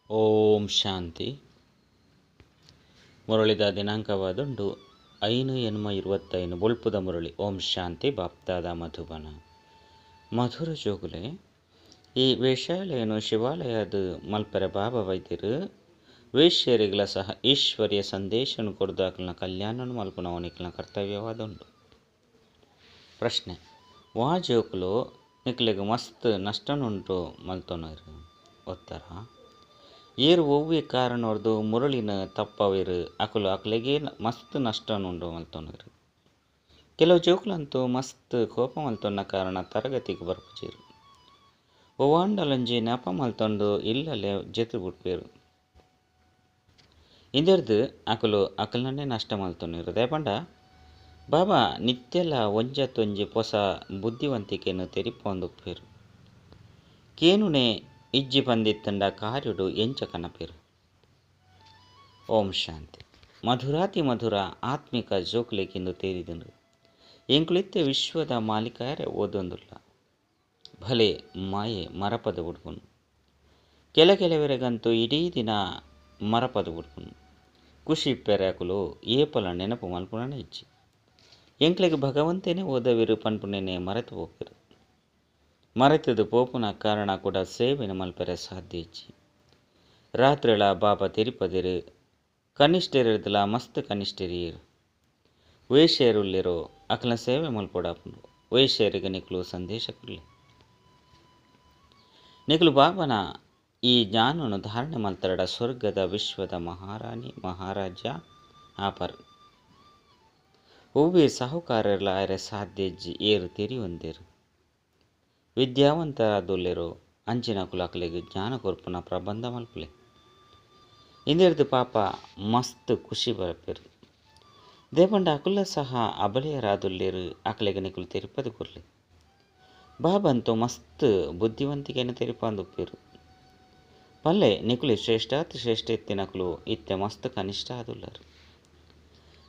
ಓಂ ಶಾಂತಿ. ಮುರಳಿದ ದಿನಾಂಕವಾದುಂಡು 5/8/25. ಬೊಳ್ಪುದ ಮುರಳಿ. ಓಂ ಶಾಂತಿ. ಬಾಪ್ತಾದ ಮಧುಬನ. ಮಧುರ ಜೋಗುಲೆ, ಈ ವೇಷಾಲಯನು ಶಿವಾಲಯದ ಮಲ್ಪೆರೆ ಬಾಬಾ ವೈದ್ಯರು ವೇಶ್ಯರಿಗಳ ಸಹ ಈಶ್ವರ್ಯ ಸಂದೇಶನು ಕೊರ್ದು ಅಕಲ್ನ ಕಲ್ಯಾಣನು ಮಲ್ಪುನವು ನಿಕ್ಲೆನ ಕರ್ತವ್ಯವಾದುಂಡು. ಪ್ರಶ್ನೆ: ವಾ ಜೋಕುಲು ನಿಕ್ಲೆಗ್ ಮಸ್ತ್ ನಷ್ಟನುಂಟು ಮಲ್ತೊನರು? ಉತ್ತರ: ಏರು ಒವ್ವೆ ಕಾರಣೊರ್ದು ಮುರಳಿನ ತಪ್ಪವೆರು ಅಕುಲು ಅಕ್ಲೆಗೇ ಮಸ್ತ್ ನಷ್ಟನುಂಟು ಮಲ್ತೊನರು. ಕೆಲವು ಜೋಕುಲಂತೂ ಮಸ್ತ್ ಕೋಪ ಮಲ್ತೊನ್ನ ಕಾರಣ ತರಗತಿಗೆ ಬರ್ಪುಜೆರು. ಒವ್ವಾಂಡಲೊಂಜಿ ನೆಪ ಮಲ್ತೊಂದು ಇಲ್ಲಲೆ ಜೆತ್ತ್ ಬುಡ್ಪೆರು. ಇಂದೆರ್ದ್ ಅಕುಲು ಅಕಲ್ನನೇ ನಷ್ಟ ಮಲ್ತೊನೆರು. ದಾಯೆ ಬಾಬಾ ನಿತ್ಯಲ ಒಂಜತ್ತೊಂಜಿ ಪೊಸ ಬುದ್ಧಿವಂತಿಕೆನ್ ತೆರಿಪೊಂದುಪ್ಪೆರು. ಕೇನುನೆ ಇಜ್ಜಿ ಪಂದಿತ್ತಂಡ ಕಾರ್ಯೊಡು ಎಂಚ ಕನಪೆರು? ಓಂ ಶಾಂತಿ. ಮಧುರಾತಿ ಮಧುರ ಆತ್ಮಿಕ ಜೋಕುಲೆಗಿಂದು ತೇರಿದುಂಡು. ಎಂಕುಲಿತ್ತೆ ವಿಶ್ವದ ಮಾಲೀಕರೆ ಓದೊಂದುಲ್ಲ. ಭಲೆ ಮಾಯೆ ಮರಪದ ಬುಡ್ಪುನು. ಕೆಲ ಕೆಲವರೆಗಂತೂ ಇಡೀ ದಿನ ಮರಪದ ಬುಡ್ಪುನು. ಖುಷಿ ಇಪ್ಪೆರೆ ಅಕುಲು ಏಪಲ ನೆನಪು ಮಲ್ಪುನನೇ ಇಜ್ಜಿ. ಎಂಕ್ಲೆಗ್ ಭಗವಂತನೇ ಓದವಿರು ಪನ್ಪುನೆನೆ ಮರೆತು ಪೋಪೆರು. ಮರೆತದು ಪೋಪುನ ಕಾರಣ ಕೂಡ ಸೇವೆನ ಮಲ್ಪೆರೆ ಸಾಧ್ಯ ಇಜ್ಜಿ. ರಾತ್ರಿಲ ಬಾಬಾ ತೆರಿಪದಿರು ಕನಿಷ್ಠರಿರ್ದಲ ಮಸ್ತ್ ಕನಿಷ್ಠರಿಯರು ವೇಶ್ಯರುಲ್ಲೆರೋ ಅಕಲ್ನ ಸೇವೆ ಮಲ್ಪೊಡಾಪುಂಡು. ವೇಶ್ಯರಿಗೆ ನಿಕ್ಲು ಸಂದೇಶ ಕೊರ್ಲೆ. ನಿಕ್ಲು ಬಾಬನ ಈ ಜ್ಞಾನನು ಧಾರಣೆ ಮಲ್ತರಡ ಸ್ವರ್ಗದ ವಿಶ್ವದ ಮಹಾರಾಣಿ ಮಹಾರಾಜ ಆಪರ್. ಒವ್ವೆ ಸಾಹುಕಾರರ್ಲ ಆಯರೆ ಸಾಧ್ಯ ಇಜ್ಜಿ. ಏರು ತೆರಿಯೊಂದೆರು. ವಿದ್ಯಾವಂತರಾದುಲ್ಲೆರೋ ಅಂಚಿನಕುಲು ಅಕಲೆಗ್ ಜ್ಞಾನ ಕೊರ್ಪುನ ಪ್ರಬಂಧ ಮಲ್ಪುಲೆ. ಇಂದೆರ್ದ್ ಪಾಪ ಮಸ್ತ್ ಖುಷಿ ಬರಪೆರು. ದೇಪಂಡ ಅಕುಲ ಸಹ ಅಬಲೆಯರಾದುಲ್ಲೆರು. ಅಕಲೆಗ್ ನಿಕುಲು ತೆರಿಪದು ಕೊರ್ಲೆ. ಬಾಬಂತೂ ಮಸ್ತ್ ಬುದ್ಧಿವಂತಿಕೆಯನ್ನು ತೆರಿಪಾಂದುಪ್ಪೆರು. ಪಲ್ಲೆ ನಿಕುಲು ಶ್ರೇಷ್ಠಾತಿ ಶ್ರೇಷ್ಠ ಇತ್ತಿನಕುಲು ಇತ್ತೆ ಮಸ್ತ್ ಕನಿಷ್ಠ ಆದುಲ್ಲರು.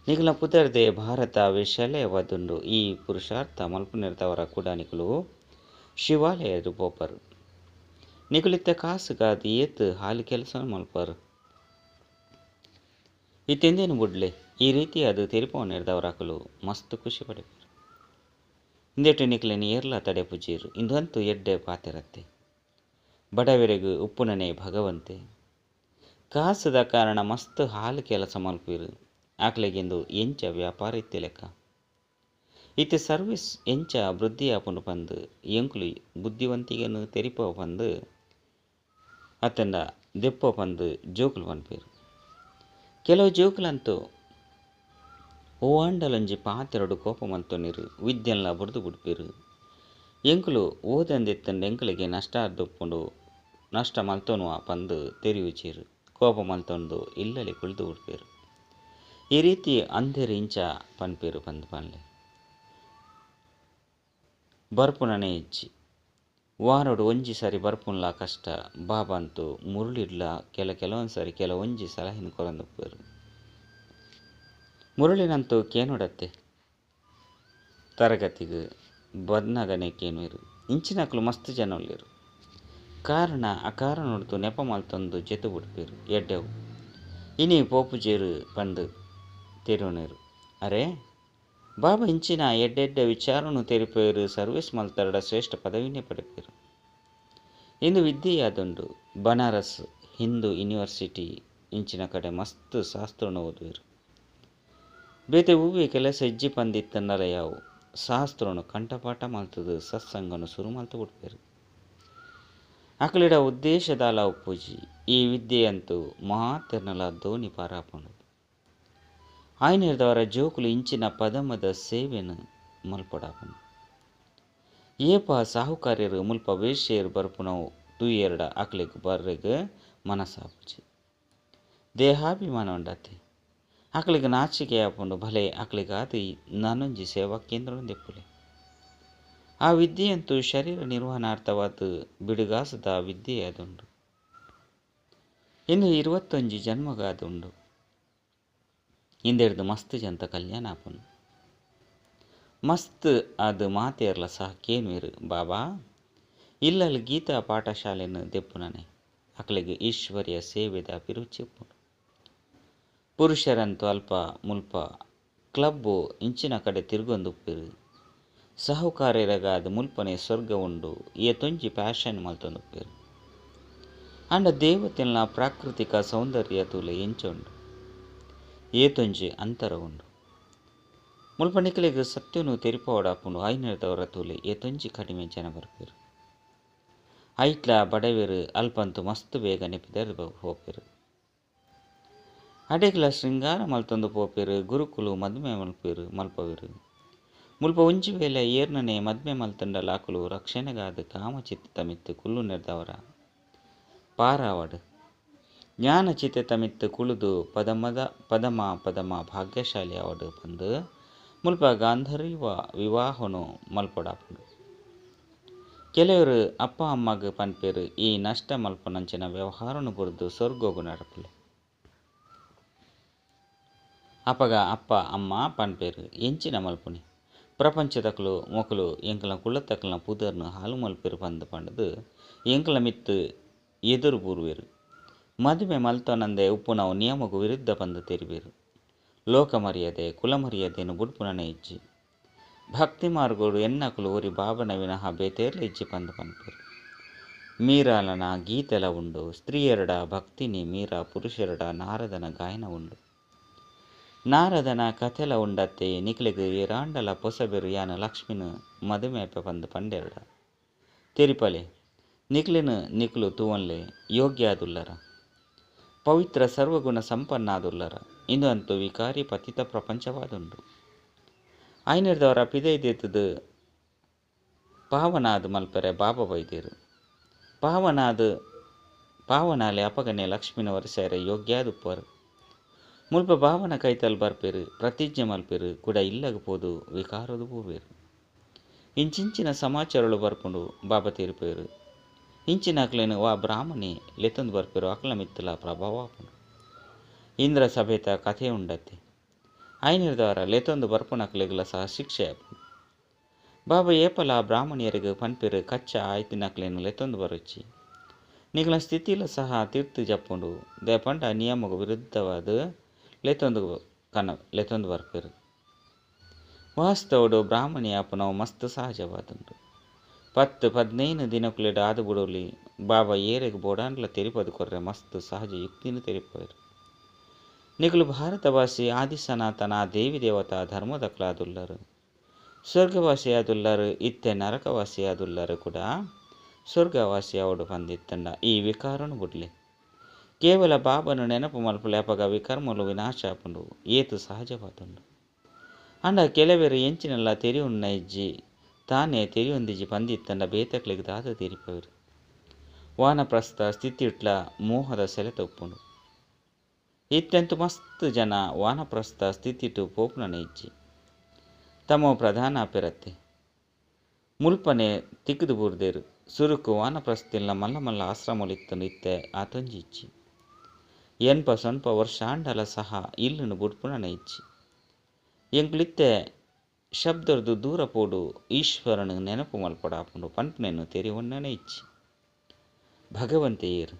ನಿಕುಲ ಪುದರ್ದೆ ಭಾರತ ವೈಶಾಲ್ಯವಾದುಂಡು. ಈ ಪುರುಷಾರ್ಥ ಮಲ್ಪುನೆರ್ದವರ ಕೂಡ ನಿಕುಲು ಶಿವಾಲಯದ ಪೋಪರು. ನಿಕುಲಿತ್ತೆ ಕಾಸುಗಾದ್ ಏತ್ ಹಾಲು ಕೆಲಸ ಮಲ್ಪರು. ಇತ್ತೆಂದೇನು ಬುಡ್ಲೆ. ಈ ರೀತಿ ಅದು ತೆರಿಪವನೆರ್ದವರ ಅಕುಲು ಮಸ್ತ್ ಖುಷಿ ಪಡೆಪೆರು. ಇಂದೆಟ್ ನಿಕ್ಲೆನ್ ಏರ್ಲ ತಡೆಪುಜೆರು. ಇಂದಂತೂ ಎಡ್ಡೆ ಪಾತೆರತ್ತೆ. ಬಡವರೆಗ್ ಉಪ್ಪುನನೆ ಭಗವಂತೆ. ಕಾಸುದ ಕಾರಣ ಮಸ್ತ್ ಹಾಲು ಕೆಲಸ ಮಲ್ಪುವೆರು. ಅಕ್ಲೆಗಿಂದು ಎಂಚ ವ್ಯಾಪಾರ ಇತ್ತಿಲೆಕ್ಕ. ಇತ್ತೆ ಸರ್ವಿಸ್ ಎಂಚ ವೃದ್ಧಿ ಆಪುಂಡು ಪಂದ್ ಎಂಕುಲು ಬುದ್ಧಿವಂತಿಕೆನ್ ತೆರಿಪವ ಪಂದ್ ಅತ್ತಂಡ ದೆಪ್ಪೋ ಪಂದ್ ಜೋಕುಲು ಪನ್ಪೆರು. ಕೆಲವು ಜೋಕುಲಂತೂ ಒವ್ವಾಂಡಲೊಂಜಿ ಪಾತೆರೊಡು ಕೋಪ ಮಲ್ತೊನೆರು. ವಿದ್ಯೆನ್ಲ ಬುಡ್ದು ಬುಡ್ಪೆರು. ಎಂಕುಲು ಓದಂದಿತ್ತಂಡ ಎಂಕುಲೆಗೆ ನಷ್ಟ ಆದುಪ್ಪುಂಡು. ನಷ್ಟ ಮಲ್ತೊನುವ ಪಂದ್ ತೆರಿಯುಜೆರು. ಕೋಪ ಮಲ್ತೊಂದು ಇಲ್ಲಲೆ ಕುಲ್ದು ಬುಡ್ಪೆರು. ಈ ರೀತಿ ಅಂಧೆರ್ ಇಂಚ ಪನ್ಪೆರು ಪಂದ್ ಪನ್ಲೆ. ಬರ್ಪುನನೇ ಇಜ್ಜಿ. ವಾರೊಡು ಒಂಜಿ ಸರಿ ಬರ್ಪುನ್ಲ ಕಷ್ಟ. ಬಾಬಂತೂ ಮುರುಳಿಡ್ಲ ಕೆಲ ಕೆಲವೊಂದು ಸರಿ ಕೆಲವೊಂಜಿ ಸಲಹೆನ್ ಕೊರೊಂದುಪ್ಪೆರು. ಮುರಳಿನಂತೂ ಕೇನೊಡತ್ತೆ. ತರಗತಿಗ್ ಬನ್ನಗನೆ ಕೇನುವೆರು. ಇಂಚಿನಕುಲು ಮಸ್ತ್ ಜನ ಉಲ್ಲೆರು. ಕಾರಣ ಅಕಾರಣೊಡ್ದು ನೆಪ ಮಲ್ತೊಂದು ಜೆತ್ತ್ ಬುಡ್ಪೆರು. ಎಡ್ಡೆವು ಇನಿ ಪೋಪುಜೆರು ಪಂದ್ ತೆರಿಯೊನೆರು. ಅರೆ ಬಾಬಾ ಇಂಚಿನ ಎಡ್ಡೆಡ್ಡೆ ವಿಚಾರನು ತೆರಿಪೆರು. ಸರ್ವಿಸ್ ಮಲ್ತರಡ ಶ್ರೇಷ್ಠ ಪದವಿನೇ ಪಡೆಪೆರು. ಇಂದು ವಿದ್ಯೆಯಾದುಂಡು. ಬನಾರಸ್ ಹಿಂದೂ ಯೂನಿವರ್ಸಿಟಿ ಇಂಚಿನ ಕಡೆ ಮಸ್ತ್ ಶಾಸ್ತ್ರನು ಓದುವೆರು. ಬೇತೆ ಒವ್ವೆ ಕೆಲಸ ಇಜ್ಜಿ ಪಂದಿತ್ತಂಡಲ ಯಾವು. ಶಾಸ್ತ್ರನು ಕಂಠಪಾಠ ಮಲ್ತದು ಸತ್ಸಂಗನು ಶುರು ಮಲ್ತು ಬುಡ್ಪೆರು. ಅಕಲೆಡ ಉದ್ದೇಶದಾಲ ಉಪ್ಪುಜಿ. ಈ ವಿದ್ಯೆಯಂತೂ ಮಾತೆರ್ನಲ ದೋಣಿ ಪಾರಾಪುಂಡು. ಆಯ್ನೆರ್ದವರ ಜೋಕುಲು ಇಂಚಿನ ಪದಮದ ಸೇವೆನ್ ಮಲ್ಪೊಡಾಪುಂಡು. ಏಪ ಸಾಹುಕಾರ್ಯರು ಮುಲ್ಪ ವೇಶ್ಯೆರ್ ಬರ್ಪುನವು ತೂಯೆರ್ಡ ಅಕ್ಲೆಗ್ ಬರ್ರೆಗ್ ಮನಸಾಪುಜಿ. ದೇಹಾಭಿಮಾನ ಉಂಡತ್ತೆ. ಅಕ್ಲೆಗ್ ನಾಚಿಕೆ ಆಪುಂಡು. ಭಲೆ ಅಕ್ಲೆಗಾದ್ ನನೊಂಜಿ ಸೇವಾ ಕೇಂದ್ರ ದೆಪ್ಪುಲೆ. ಆ ವಿದ್ಯೆಯಂತೂ ಶರೀರ ನಿರ್ವಹಣಾರ್ಥವಾದ ಬಿಡುಗಾಸದ ವಿದ್ಯೆಯಾದುಂಡು. ಇಂದು 21 ಜನ್ಮಗಾದುಂಡು. ಇಂದೆರ್ದ್ ಮಸ್ತ್ ಜನತ ಕಲ್ಯಾಣ ಆಪುಂಡು. ಮಸ್ತ್ ಆದ್ ಮಾತೆರ್ಲ ಸಹ ಕೇನುವೆರು. ಬಾಬಾ ಇಲ್ಲಲ್ ಗೀತಾ ಪಾಠಶಾಲೆನ್ ದೆಪ್ಪುನನೆ. ಅಕ್ಲೆಗ್ ಈಶ್ವರ್ಯ ಸೇವೆದ ಅಭಿರುಚಿ ಉಪ್ಪುಂಡು. ಪುರುಷರಂತೂ ಅಲ್ಪ ಮುಲ್ಪ ಕ್ಲಬ್ಬು ಇಂಚಿನ ಕಡೆ ತಿರುಗೊಂದುಪ್ಪೆರ್. ಸಾಹುಕಾರೆರೆಗಾದ್ ಮುಲ್ಪನೆ ಸ್ವರ್ಗ ಉಂಡು ಏತೊಂಜಿ ಪ್ಯಾಷನ್ ಮಲ್ತೊಂದುಪ್ಪೆರ್. ಆಂಡ ದೇವತೆಲ್ನ ಪ್ರಾಕೃತಿಕ ಸೌಂದರ್ಯ ತೂಲೆ ಎಂಚ ಉಂಡು, ಏತೊಂಜಿ ಅಂತರ ಉಂಡು. ಮುಲ್ಪ ನಿಕಲೆಗ್ ಸತ್ಯನು ತೆರಿಪಾವೊಡಾಪುಂಡು. ಐನೆರ್ದವರ ತೂಲೆ ಏತೊಂಜಿ ಕಡಿಮೆ ಜನ ಬರ್ಪೆರ್. ಐಟ್ಲ ಬಡವೆರ್ ಅಲ್ಪಂತು ಮಸ್ತ್ ಬೇಗನೆ ಪಿದರ್ ಪೋಪೆರ್. ಅಡೆಗ್ಲ ಶೃಂಗಾರ ಮಲ್ತೊಂದು ಪೋಪೆರ್. ಗುರುಕುಲು ಮದ್ಮೆ ಮಲ್ಪೆರ್ ಮಲ್ಪವೆರ್. ಮುಲ್ಪ ಒಂಜಿ ವೇಳೆ ಏರ್ನನೆ ಮದ್ಮೆ ಮಲ್ತಂಡಲ ಅಕುಲು ರಕ್ಷಣೆಗಾದ್ ಕಾಮಚಿತ್ತ ಮಿತ್ತ್ ಕುಲ್ಲುನೆರ್ದವರ ಪಾರಾವಡ್. ಜ್ಞಾನಚಿತ್ತೆತ ಮಿತ್ತ್ ಕುಳುದು ಪದಮದ ಪದಮ ಪದಮ ಭಾಗ್ಯಶಾಲಿ ಆವಡ್ ಪಂದ್ ಮುಲ್ಪ ಗಾಂಧರ್ವ ವಿವಾಹನು ಮಲ್ಪೊಡಾಪುಂಡು. ಕೆಲವರು ಅಪ್ಪ ಅಮ್ಮಗ್ ಪನ್ಪೆರ್ ಈ ನಷ್ಟ ಮಲ್ಪುನಂಚಿನ ವ್ಯವಹಾರನು ಬುಡ್ದು ಸ್ವರ್ಗೋಗು ನಡಪುಲೆ. ಅಪಗ ಅಪ್ಪ ಅಮ್ಮ ಪನ್ಪೆರ್ ಎಂಚಿನ ಮಲ್ಪುನಿ, ಪ್ರಪಂಚದಕುಲು ಮೊಕುಲು ಎಂಕಲ್ನ ಕುಲತಕಲ್ನ ಪುದರ್ನು ಹಾಳು ಮಲ್ಪೆರ್ ಪಂದ್ ಪಂಡ್ದ್ ಎಂಕಲ್ನ ಮಿತ್ತ್ ಎದುರು ಬೂರುವೆರ್. ಮದುಮೆ ಮಲ್ತೊನಂದೆ ಉಪ್ಪುನವು ನಿಯಮಗ್ ವಿರುದ್ಧ ಪಂದ್ ತೆರಿವೆರ್. ಲೋಕ ಮರ್ಯಾದೆ ಕುಲ ಮರ್ಯಾದೆನ್ ಬುಡ್ಪುನನೇ ಇಜ್ಜಿ. ಭಕ್ತಿ ಮಾರ್ಗೋಡು ಎನ್ನಕುಲು ಒರಿ ಬಾಬನ ವಿನಃ ಬೇತೇರ್ಲ ಇಜ್ಜಿ ಪಂದ್ ಪನ್ಪೆರ್. ಮೀರಾಲನ ಗೀತೆಲ ಉಂಡು. ಸ್ತ್ರೀಯೆರಡ ಭಕ್ತಿನಿ ಮೀರಾ ಪುರುಷೆರಡ ನಾರದನ ಗಾಯನ ಉಂಡು. ನಾರದನ ಕಥೆಲ ಉಂಡತ್ತೆ. ನಿಕಲೆಗ್ ಏರಾಂಡಲ ಪೊಸಬೆರ್ ಯಾನ್ ಲಕ್ಷ್ಮಿನ್ ಮದುಮೆ ಆಪೆ ಪಂದ್ ಪಂಡೆರಡ ತೆರಿಪಲೆ. ನಿಕ್ಲೆನ್ ನಿಕುಲು ತೂವೊನ್ಲೆ ಯೋಗ್ಯ ಆದುಲ್ಲರ, ಪವಿತ್ರ ಸರ್ವಗುಣ ಸಂಪನ್ನ ಆದುಲ್ಲರ. ಇಂದು ಅಂತೂ ವಿಕಾರಿ ಪತಿತ ಪ್ರಪಂಚವಾದುಂಡು. ಐನೆರ್ದವರ ಪಿದೈ ದೇತುದು ಪಾವನಾದ್ ಮಲ್ಪೆರೆ ಬಾಬಾ ಬೈದೇರು. ಪಾವನಾದ್ ಪಾವನಾಲೆ ಅಪಗನೆ ಲಕ್ಷ್ಮಿನ ವರಿಸೆರೆ ಯೋಗ್ಯಾದುಪ್ಪರು. ಮುಲ್ಪ ಬಾಬನ ಕೈತಲ್ ಬರ್ಪೆರ್, ಪ್ರತಿಜ್ಞೆ ಮಲ್ಪೆರ್, ಕುಡ ಇಲ್ಲಗ್ ಪೋದು ವಿಕಾರದು ಪೂರ್ವೆರ್. ಇಂಚಿಂಚಿನ ಸಮಾಚಾರಗಳು ಬರ್ಪುಂಡು ಬಾಬಾ ತೀರ್ಪೇರು. ಇಂಚಿನಕ್ಲೆನ್ ವಾ ಬ್ರಾಹ್ಮಣಿ ಲೆತ್ತೊಂದು ಬರ್ಪೆರು ಅಕ್ಲ ಮಿತ್ತಲ ಪ್ರಭಾವ ಆಪುಂಡು. ಇಂದ್ರ ಸಭೆತ ಕಥೆ ಉಂಡತ್ತೆ. ಐನೆರ್ದವರ ಲೆತ್ತೊಂದು ಬರ್ಪುನಕ್ಲೆಗ್ಲ ಸಹ ಶಿಕ್ಷೆ ಆಪುಂಡು. ಬಾಬಾ ಏಪಲ ಬ್ರಾಹ್ಮಣಿಯರಿಗೆ ಪನ್ಪೆರ್ ಕಚ್ಚ ಆಯ್ತಿನಕ್ಲೆನ್ ಲೆತ್ತೊಂದು ಬರೊಚ್ಚಿ, ನಿಕಲ್ನ ಸ್ಥಿತಿಲ ಸಹ ತೀರ್ತು ಜಪ್ಪುಂಡು. ದೇಪಂಡ ನಿಯಮಗ್ ವಿರುದ್ಧವಾದ ಲೆತ್ತೊಂದು ಕನ ಲೆತ್ತೊಂದು ಬರ್ಪೆರು. ವಾಸ್ತವಡು ಬ್ರಾಹ್ಮಣಿ ಆಪುನವು ಮಸ್ತ್ ಸಹಜವಾದುಂಡು. 10 15 ದಿನಕುಲೆಡ್ ಆದು ಬುಡೋಲಿ ಬಾಬಾ ಏರೆಗ್ ಬೋಡಾಂಡ್ಲ ತೆರಿಪದು ಕೊರ್ರೆ ಮಸ್ತ್ ಸಹಜ ಯುಕ್ತಿನ ತೆರಿಪವೆರು. ನಿಕುಲು ಭಾರತವಾಸಿ ಆದಿ ಸನಾತನ ದೇವಿ ದೇವತಾ ಧರ್ಮದಕ್ಲಾದುಲ್ಲರು, ಸ್ವರ್ಗವಾಸಿ ಆದುಲ್ಲರು, ಇತ್ತೆ ನರಕವಾಸಿ ಆದುಲ್ಲರು ಕೂಡ ಸ್ವರ್ಗವಾಸಿ ಆವಡು ಪಂದಿತ್ತಂಡ ಈ ವಿಕಾರನು ಬುಡ್ಲೆ. ಕೇವಲ ಬಾಬನು ನೆನಪು ಮಲ್ಪುಲೆ ಅಪಗ ವಿಕರ್ಮಲು ವಿನಾಶ ಆಪುಂಡು. ಏತು ಸಹಜವಾದುಂಡು. ಅಂಡ ಕೆಲವೆರು ಎಂಚಿನೆಲ್ಲ ತೆರಿಯುನ್ನ ಇಜ್ಜಿ ತಾನೇ ತೆರಿಯೊಂದಿಜ್ಜಿ ಪಂದಿತ್ತಂಡ ಬೇತಕ್ಲೆಗ್ ದಾದ ತೆರಿಪವೆರು. ವಾನಪ್ರಸ್ಥ ಸ್ಥಿತಿಟ್ಲ ಮೋಹದ ಸೆಲೆತ ಉಪ್ಪುಂಡು. ಇತ್ತೆಂತು ಮಸ್ತ್ ಜನ ವಾನಪ್ರಸ್ಥ ಸ್ಥಿತಿಟು ಪೋಪುನನೇ ಇಜ್ಜಿ. ತಮ್ಮ ಪ್ರಧಾನ ಅಪೆರತ್ತೆ ಮುಲ್ಪನೆ ತಿಕ್ಕದು ಬೂರ್ದೇರು. ಸುರುಕು ವಾನಪ್ರಸ್ಥಿಲ್ನ ಮಲ್ಲ ಮಲ್ಲ ಆಶ್ರಮಲು ಇತ್ತಂದು ಇತ್ತೆ ಆತೊಂಜಿ ಇಜ್ಜಿ. ಎನ್ಪ ಸೊನ್ಪ ವರ್ಷ ಆಂಡಲ ಸಹ ಇಲ್ಲನ್ನು ಬುಡ್ಪುನನೇ ಇಜ್ಜಿ. ಎಂಕ್ಲಿತ್ತೆ ಶಬ್ದರ್ದು ದೂರ ಪೋಡು ಈಶ್ವರನ ನೆನಪು ಮಲ್ಪಡಾಪುಂಡು ಪನ್ಪುನೆನು ತೆರಿಯೊನ್ನನೇ ಇಜ್ಜಿ. ಭಗವಂತೆಯೇರು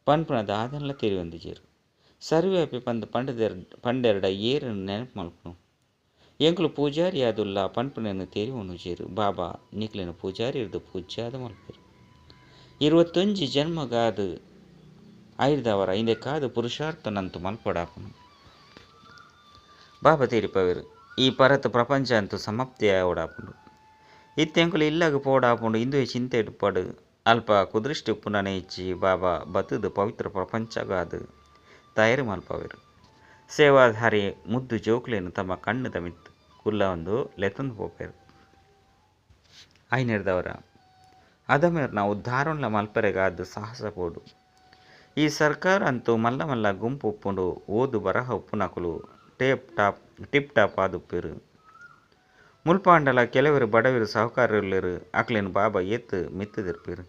ಪನ್ಪುನ ದಾದನ್ಲ ತೆರಿಯೊಂದಿಜೆರು. ಸರ್ವ್ಯಾಪಿ ಪಂದ್ ಪಂಡೆರಡ ಏರನ್ನು ನೆನಪು ಮಲ್ಪುನು. ಎಂಕುಲು ಪೂಜಾರಿ ಆದುಲ್ಲ ಪನ್ಪುನೆನು ತೆರಿಯೊನುಜೆರು. ಬಾಬಾ ನಿಕ್ಲೆನ ಪೂಜಾರಿ ಇರ್ದು ಪೂಜ್ಯಾದ ಮಲ್ಪೆರು. 21 ಜನ್ಮಗಾದು ಐರ್ದವರ ಇಂದೆಕಾದು ಪುರುಷಾರ್ಥನಂತು ಮಲ್ಪಡಾಪುನು. ಬಾಬಾ ತೆರಿಪವೆರು ಈ ಪರತ್ ಪ್ರಪಂಚ ಅಂತೂ ಸಮಾಪ್ತಿ ಆವಡಾಪುಂಡು. ಇತ್ತೆಂಕುಲು ಇಲ್ಲಗ್ ಪೋಡಾಪುಂಡು ಇಂದುವೆ ಚಿಂತೆ ಇಡ್ಪಡು. ಅಲ್ಪ ಕುದೃಷ್ಟಿ ಉಪ್ಪುನನೇ ಇಜ್ಜಿ. ಬಾಬಾ ಬತ್ತುದು ಪವಿತ್ರ ಪ್ರಪಂಚಗಾದು ತಯಾರು ಮಲ್ಪವೆರು. ಸೇವಾಧಾರಿ ಮುದ್ದು ಜೋಕ್ಲೆನ್ ತಮ್ಮ ಕಣ್ಣುದ ಮಿತ್ತು ಕುಲ್ಲೊಂದು ಲೆತ್ತೊಂದು ಪೋಪೆರು. ಐನೆರ್ದವರ ಅದಮೇರ್ನ ಉದ್ಧಾರನ್ಲ ಮಲ್ಪೆರೆಗಾದ್ ಸಾಹಸ ಪೋಡು. ಈ ಸರ್ಕಾರ ಅಂತೂ ಮಲ್ಲ ಮಲ್ಲ ಗುಂಪು ಉಪ್ಪುಂಡು. ಓದು ಬರಹ ಉಪ್ಪುನಕುಲು ಟಿಪ್ ಟಾಪ್ ಆದುಪ್ಪೆರು. ಮುಲ್ಪಾಂಡಲ ಕೆಲವರು ಬಡವರು ಸಾಹುಕಾರರುಲ್ಲೆರು. ಅಕ್ಲೆನ್ ಬಾಬಾ ಏತ್ ಮಿತ್ತುದಿರ್ಪೆರು.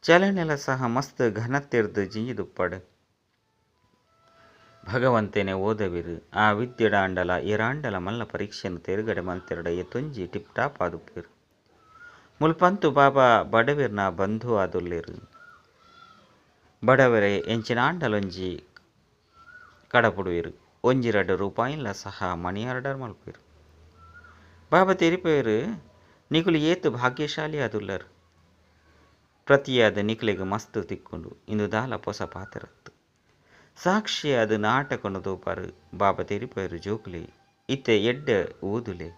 ಚಲನೆಲ ಸಹ ಮಸ್ತ್ ಘನತೆರ್ದು ಜಿಂಜಿದುಪ್ಪಡು. ಭಗವಂತನೇ ಓದವಿರು. ಆ ವಿದ್ಯೆಡಾಂಡಲ ಏರಾಂಡಲ ಮಲ್ಲ ಪರೀಕ್ಷೆಯನ್ನು ತೇರುಗಡೆ ಮಲ್ತೆರಡ ಏತೊಂಜಿ ಟಿಪ್ ಟಾಪ್ ಆದುಪ್ಪೆರು. ಮುಲ್ಪಂತು ಬಾಬಾ ಬಡವಿರ್ನ ಬಂಧು ಆದುಲ್ಲೆರು. ಬಡವರೆ ಎಂಚಿನಾಂಡಲೊಂಜಿ ಕಡಪುಡುವೆರು 1-2 ರೂಪಾಯಿಲ ಸಹ ಮನಿ ಆರ್ಡರ್ ಮಲ್ಪೆರು. ಬಾಬಾ ತೆರಿಪೇರು ನಿಕುಲು ಏತು ಭಾಗ್ಯಶಾಲಿ ಆದುಲ್ಲರು. ಪ್ರತಿಯಾದ ನಿಕಲೆಗ್ ಮಸ್ತು ತಿಕ್ಕೊಂಡು ಇಂದು ದಾಲ ಪೊಸ ಪಾತ್ರತ್ತು. ಸಾಕ್ಷಿಯಾದ ನಾಟಕನು ತೋಪಾರು. ಬಾಬಾ ತೆರಿಪೇರು ಜೋಕುಲೆ ಇತ್ತೆ ಎಡ್ಡೆ ಓದುಲೆ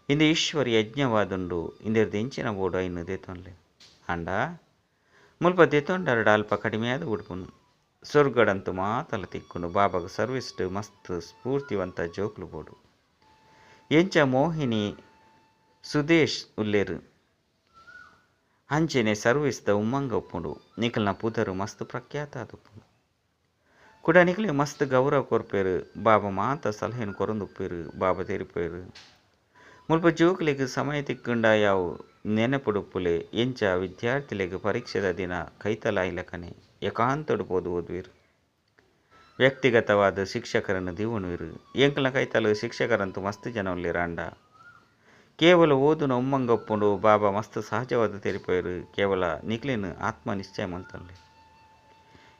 ಇಂದು ಈಶ್ವರ ಯಜ್ಞವಾದುಂಡು ಇಂದೆರ್ದು ಎಂಚಿನ ಬೋಡು ಐನು ದೇತೊನ್ಲೆ ಅಂಡ ಮುಲ್ಪ ದೇತೊಂಡರಡ ಅಲ್ಪ ಕಡಿಮೆಯಾದ ಉಡುಪುನು ಸ್ವರ್ಗಡಂತೂ ಮಾತಲ ತಿಕ್ಕೊಂಡು ಬಾಬಾಗ ಸರ್ವಿಸ್ಡ್ ಮಸ್ತ್ ಸ್ಫೂರ್ತಿವಂತ ಜೋಕ್ಲು ಬೋಡು. ಎಂಚ ಮೋಹಿನಿ ಸುದೇಶ್ ಉಲ್ಲೇರು ಅಂಚೆನೆ ಸರ್ವಿಸ್ದ ಉಮ್ಮಂಗ ಉಪ್ಪುಂಡು. ನಿಕಲ್ನ ಪುದರು ಮಸ್ತ್ ಪ್ರಖ್ಯಾತ ಆದುಪ್ಪುಂಡು. ಕುಡ ನಿಕಲೆ ಮಸ್ತ್ ಗೌರವ ಕೊರ್ಪೇರು. ಬಾಬಾ ಮಾತ ಸಲಹೆನು ಕೊರೊಂದುಪ್ಪೇರು. ಬಾಬಾ ತೆರಿಪೇರು ಮುಲ್ಪ ಜೋಕ್ಲೆಗ್ ಸಮಯ ತಿಕ್ಕುಂಡ ಯಾವು ನೆನಪುಡುಪ್ಪುಲೆ. ಎಂಚ ವಿದ್ಯಾರ್ಥಿಲೆಗ್ ಪರೀಕ್ಷೆದ ದಿನ ಕೈತಲಾಯಿಲಕನೆ ಏಕಾಂತೊಡು ಪೋದು ಓದುವೆರು. ವ್ಯಕ್ತಿಗತವಾದ ಶಿಕ್ಷಕರನ್ನು ದೀವಣುವೆರು. ಎಂಕಲ್ನ ಕೈತಲು ಶಿಕ್ಷಕರಂತೂ ಮಸ್ತ್ ಜನ ಉಲ್ಲೇರಾಂಡ ಕೇವಲ ಓದುನ ಉಮ್ಮಂಗ ಉಪ್ಪುಂಡು. ಬಾಬಾ ಮಸ್ತ್ ಸಹಜವಾದ ತೆರಿಪೇರು. ಕೇವಲ ನಿಕ್ಲೆನ್ ಆತ್ಮ ನಿಶ್ಚಯ ಮಲ್ತೊನ್ಲೆ.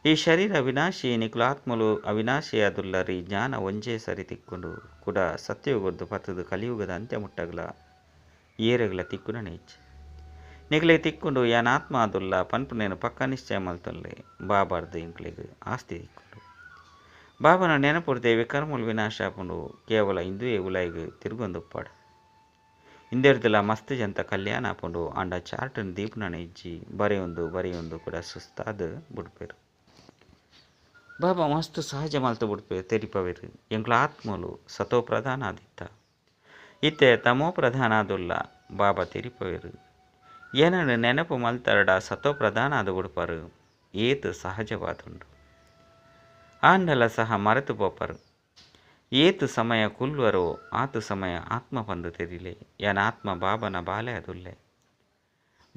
ಈ ಶರೀರ ಅವಿನಾಶಿ ನಿಕ್ಲು ಆತ್ಮಲು ಅವಿನಾಶಿಯಾದುಲ್ಲರಿ. ಜ್ಞಾನ ಒಂಜೇ ಸರಿ ತಿಕ್ಕೊಂಡು ಕೂಡ ಸತ್ಯಯುಗದ್ದು ಪತ್ತದು ಕಲಿಯುಗದ ಅಂತ್ಯ ಮುಟ್ಟಗಲ ಏರೆಗಲ ತಿಕ್ಕುನನೆ ಇಚ್ಛೆ ನಿಕ್ಲೆ ತಿಕ್ಕೊಂಡು ಯಾನ್ ಆತ್ಮ ಆದುಲ್ಲ ಪನ್ಪುನೇನು ಪಕ್ಕ ನಿಶ್ಚಯ ಮಲ್ತೊನ್ಲೆ. ಬಾಬಾರ್ದು ಇಂಕ್ಲೆಗ್ ಆಸ್ತಿ ತಿಕ್ಕೊಂಡು ಬಾಬನ ನೆನಪುರ್ದೆ ವಿಕರ್ಮುಲು ವಿನಾಶ ಆಪುಂಡು. ಕೇವಲ ಇಂದುವೇ ಉಲಾಯಿಗ್ ತಿರುಗೊಂದುಪ್ಪಾಡು. ಇಂದೆರ್ದಲ ಮಸ್ತ್ ಜಂತ ಕಲ್ಯಾಣ ಆಪುಂಡು. ಆಂಡ ಚಾರ್ಟನ್ ದೀಪುನನೆ ಇಜ್ಜಿ ಬರೆಯೊಂದು ಬರೆಯೊಂದು ಕೂಡ ಸುಸ್ತಾದ ಬುಡ್ಪೇರು. ಬಾಬಾ ಮಸ್ತ್ ಸಹಜ ಮಲ್ತು ಬುಡ್ಪೆ ತೆರಿಪವೇರು. ಎಂಕ್ಲ ಆತ್ಮಲು ಸತೋ ಪ್ರಧಾನ ಆದಿತ್ತ ಇತ್ತೆ ತಮೋ ಪ್ರಧಾನ ಆದುಲ್ಲ. ಬಾಬಾ ತೆರಿಪವೇರು ಏನನ್ನು ನೆನಪು ಮಲ್ತರಡ ಸತೋ ಪ್ರಧಾನ ಆದ ಬುಡ್ಪಾರು. ಏತು ಸಹಜವಾದುಂಡು. ಆಂಡಲ ಸಹ ಮರೆತು ಪೋಪರು. ಏತು ಸಮಯ ಕುಲ್ವರೋ ಆತು ಸಮಯ ಆತ್ಮ ಪಂದು ತೆರಿಲೆ. ಯಾನ ಆತ್ಮ ಬಾಬನ ಬಾಲೆ ಅದುಲ್ಲೆ.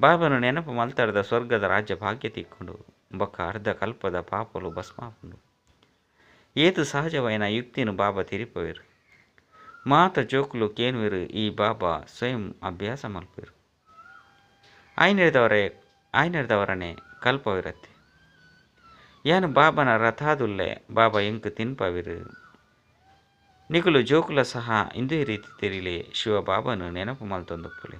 ಬಾಬನು ನೆನಪು ಮಲ್ತರದ ಸ್ವರ್ಗದ ರಾಜ್ಯ ಭಾಗ್ಯ ತಿಕ್ಕೊಂಡು ಬೊಕ್ಕ ಅರ್ಧ ಕಲ್ಪದ ಪಾಪಲು ಭಸ್ಮಾಪುಂಡು. ಏತು ಸಹಜವೈನ ಯುಕ್ತಿನು ಬಾಬಾ ತೆರಿಪವೇರು. ಮಾತ ಜೋಕುಲು ಕೇನುವೆರು. ಈ ಬಾಬಾ ಸ್ವಯಂ ಅಭ್ಯಾಸ ಮಲ್ಪೇರು. ಆಯ್ನೆರ್ದವರನೆ ಕಲ್ಪವಿರತ್ತೆ. ಯಾನು ಬಾಬನ ರಥಾದುಲ್ಲೆ. ಬಾಬಾ ಎಂಕ್ ತಿನ್ಪವಿರು. ನಿಕುಲು ಜೋಕುಲ ಸಹ ಇಂದೇ ರೀತಿ ತೆರಿಲೆ. ಶಿವ ಬಾಬನು ನೆನಪು ಮಲ್ತೊಂದುಪ್ಪುಲೆ.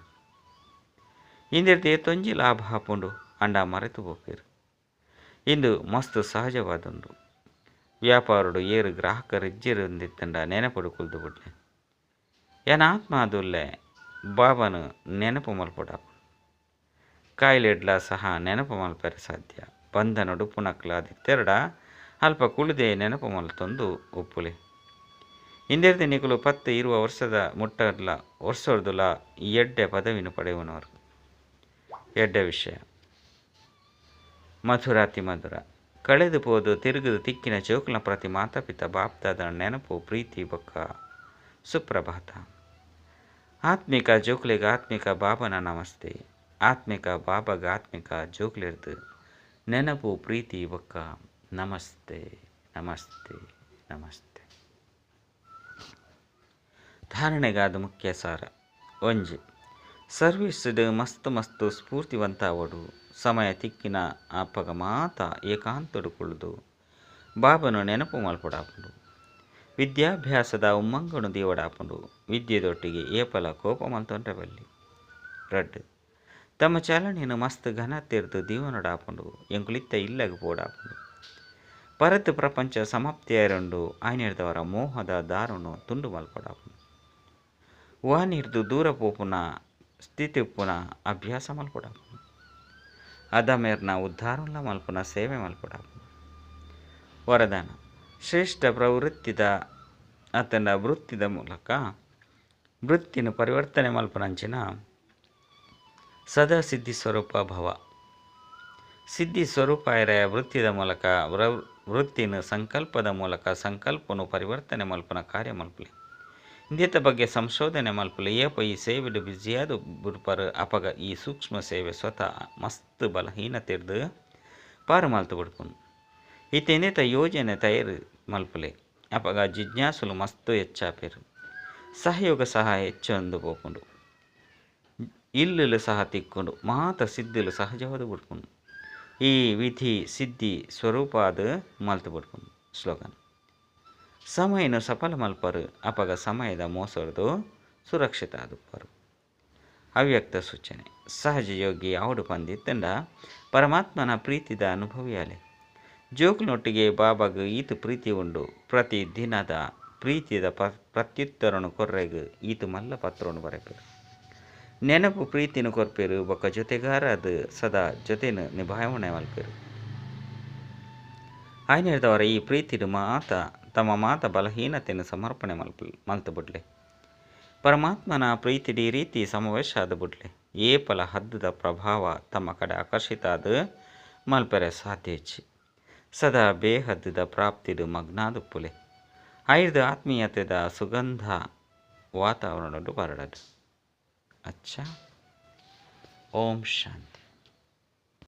ಇಂದೆರ್ದು ಏತೊಂಜಿ ಲಾಭ ಹಾಪುಂಡು ಅಂಡ ಮರೆತು ಪೋಪೇರು. ಇಂದು ಮಸ್ತ್ ಸಹಜವಾದುಂಡು. ವ್ಯಾಪಾರುಡು ಏರು ಗ್ರಾಹಕರು ಇಜ್ಜಿರುಂದಿತ್ತಂಡ ನೆನಪುಡು ಕುಲ್ದು ಬುಡ್ಲೆ. ಯಾನ ಆತ್ಮ ಆದುಲ್ಲೆ. ಬಾಬನು ನೆನಪು ಮಲ್ಪೊಡಾಪುಂಡು. ಕಾಯಿಲೆಡ್ಲ ಸಹ ನೆನಪು ಮಲ್ಪೆರೆ ಸಾಧ್ಯ. ಬಂಧನಡು ಪುನಕ್ಲಾದಿತ್ತೆರಡ ಅಲ್ಪ ಕುಳಿದೆ ನೆನಪು ಮಲ್ತೊಂದು ಉಪ್ಪುಲೆ. ಇಂದೆರ್ದು ನಿಕುಲು 10-20 ವರ್ಷದ ಮುಟ್ಟರ್ಲ ವರ್ಷರ್ದುಲ ಎಡ್ಡೆ ಪದವಿನ ಪಡೆಯುವನವರು. ಎಡ್ಡೆ ವಿಷಯ ಮಧುರಾತಿ ಮಧುರ ಕಳೆದು ಪೋದು ತಿರುಗುದು ತಿಕ್ಕಿನ ಚೋಕ್ಲ ಪ್ರತಿ ಮಾತಾಪಿತ ಬಾಪ್ತಾದ ನೆನಪು ಪ್ರೀತಿ ಬೊಕ್ಕ ಸುಪ್ರಭಾತ. ಆತ್ಮಿಕ ಜೋಕ್ಲೆಗ್ ಆತ್ಮಿಕ ಬಾಬನ ನಮಸ್ತೆ. ಆತ್ಮಿಕ ಬಾಬಾಗ ಆತ್ಮಿಕ ಜೋಕ್ಲೆರ್ದು ನೆನಪು ಪ್ರೀತಿ ಬೊಕ್ಕ ನಮಸ್ತೆ ನಮಸ್ತೆ ನಮಸ್ತೆ. ಧಾರಣೆಗಾದ ಮುಖ್ಯ ಸಾರ. ಒಂಜಿ ಸರ್ವಿಸ್ಡ್ ಮಸ್ತ್ ಮಸ್ತ್ ಸ್ಫೂರ್ತಿವಂತ ಅವಡು. ಸಮಯ ತಿಕ್ಕಿನ ಅಪ್ಪಗ ಮಾತ ಏಕಾಂತೊಡು ಕುಳ್ದು ಬಾಬನು ನೆನಪು ಮಲ್ಪೊಡಾಪುಂಡು. ವಿದ್ಯಾಭ್ಯಾಸದ ಉಮ್ಮಂಗನು ದೇವಡಾಪುಂಡು. ವಿದ್ಯೆದೊಟ್ಟಿಗೆ ಏಪಲ ಕೋಪ ಮಲ್ತೊಂಡ್ರೆ ಬಲ್ಲಿ. ರಡ್ಡು ತಮ್ಮ ಚಾಲನೆಯನ್ನು ಮಸ್ತ್ ಘನ ತೆರೆದು ದೀವನೊಡಾಪುಂಡು. ಎಂಕುಲಿತ್ತ ಇಲ್ಲಗ ಪೋಡಾಪುಂಡು. ಪರತ್ ಪ್ರಪಂಚ ಸಮಾಪ್ತಿಯಾರುಂಡು. ಆಯ್ನೆರ್ದವರ ಮೋಹದ ದಾರುನು ತುಂಡು ಮಲ್ಪೊಡಾಪುಂಡು. ವಾನಿರ್ದು ದೂರ ಪೋಪುನ ಸ್ಥಿತಿ ಉಪ್ಪುನ ಅಭ್ಯಾಸ ಮಲ್ಪೊಡಾಪುಂಡು. ಅದಮೇರ್ನ ಉದ್ಧಾರಲ ಮಲ್ಪುನ ಸೇವೆ ಮಲ್ಪೊಡಾಪುಂಡು. ವರದಾನ ಶ್ರೇಷ್ಠ ಪ್ರವೃತ್ತಿದ ಆತನ ವೃತ್ತಿದ ಮೂಲಕ ವೃತ್ತಿನ ಪರಿವರ್ತನೆ ಮಲ್ಪುನಂಚಿನ ಸದಾ ಸಿದ್ಧಿ ಸ್ವರೂಪ ಭವ. ಸಿದ್ಧಿ ಸ್ವರೂಪ ವೃತ್ತಿದ ಮೂಲಕ ವೃತ್ತಿನ ಸಂಕಲ್ಪದ ಮೂಲಕ ಸಂಕಲ್ಪನು ಪರಿವರ್ತನೆ ಮಲ್ಪನ ಕಾರ್ಯ ಮಲ್ಪಲೆ. ಇಂದಿತ ಬಗ್ಗೆ ಸಂಶೋಧನೆ ಮಲ್ಪಲೆ. ಏಪ ಈ ಸೇವೆಡು ಬ್ಯುಸಿಯಾದ ಬುಡ್ಪರು ಅಪಗ ಈ ಸೂಕ್ಷ್ಮ ಸೇವೆ ಸ್ವತಃ ಮಸ್ತ್ ಬಲಹೀನತೆರ್ದು ಪಾರು ಮಲ್ತು ಬುಡ್ಪುನು. ಇತ್ತೆ ಯೋಜನೆ ತಯಾರು ಮಲ್ಪಲೆ. ಅಪಗ ಜಿಜ್ಞಾಸುಲು ಮಸ್ತ್ ಹೆಚ್ಚಾಪೇರು. ಸಹಯೋಗ ಸಹ ಹೆಚ್ಚೊಂದು ಪೋಪುಂಡು. ಇಲ್ಲುಲು ಸಹ ತಿಕ್ಕೊಂಡು ಮಾತ ಸಿದ್ಧಲು ಸಹಜವಾದ ಬುಡ್ಪುಂಡು. ಈ ವಿಧಿ ಸಿದ್ಧಿ ಸ್ವರೂಪಾದ ಮಲ್ತು ಬುಡ್ಪುಂಡು. ಸ್ಲೋಗನ್: ಸಮಯನು ಸಫಲ ಮಲ್ಪರು, ಅಪಗ ಸಮಯದ ಮೋಸರ್ದು ಸುರಕ್ಷಿತ ಆದುಪ್ಪರು. ಅವ್ಯಕ್ತ ಸೂಚನೆ: ಸಹಜ ಯೋಗಿ ಆವಡು ಪಂದಿತ್ತಂಡ ಪರಮಾತ್ಮನ ಪ್ರೀತಿದ ಅನುಭವಿಯಾಲೆ. ಜೋಕುಲ್ನೊಟ್ಟಿಗೆ ಬಾಬಾಗ್ ಈತ್ ಪ್ರೀತಿ ಉಂಡು. ಪ್ರತಿ ದಿನದ ಪ್ರೀತಿದ ಪ್ರತ್ಯುತ್ತರನು ಕೊರ್ರೆಗ್ ಈತ್ ಮಲ್ಲ ಪತ್ರೊನು ಬರೆಪೆರ್. ನೆನಪು ಪ್ರೀತಿನ ಕೊರ್ಪೆರ್ ಬೊಕ್ಕ ಜೊತೆಗಾರಾದ ಸದಾ ಜೊತೆನು ನಿಭಾವಣೆ ಮಲ್ಪೆರ್. ಆಯ್ನೆರ್ದವರ ಈ ಪ್ರೀತಿಡು ಮಾತ ತಮ್ಮ ಮಾತ ಬಲಹೀನತೆಯನ್ನು ಸಮರ್ಪಣೆ ಮಲ್ತು ಬುಡ್ಲೆ. ಪರಮಾತ್ಮನ ಪ್ರೀತಿಡ್ ಈ ರೀತಿ ಸಮಾವೇಶ ಆದ ಬುಡ್ಲೆ. ಏಪಲ ಹದ್ದುದ ಪ್ರಭಾವ ತಮ್ಮ ಕಡೆ ಆಕರ್ಷಿತ ಆದ ಮಲ್ಪೆರೆ ಸಾಧ್ಯ ಇಚ್ಚಿ. ಸದಾ ಬೇಹದ್ದುದ ಪ್ರಾಪ್ತಿಡು ಮಗ್ನಾದುಪ್ಪುಲೆ. ಐರ್ದ ಆತ್ಮೀಯತೆದ ಸುಗಂಧ ವಾತಾವರಣಡು ಪರಡದು. ಅಚ್ಚಾ, ಓಂ ಶಾಂತಿ.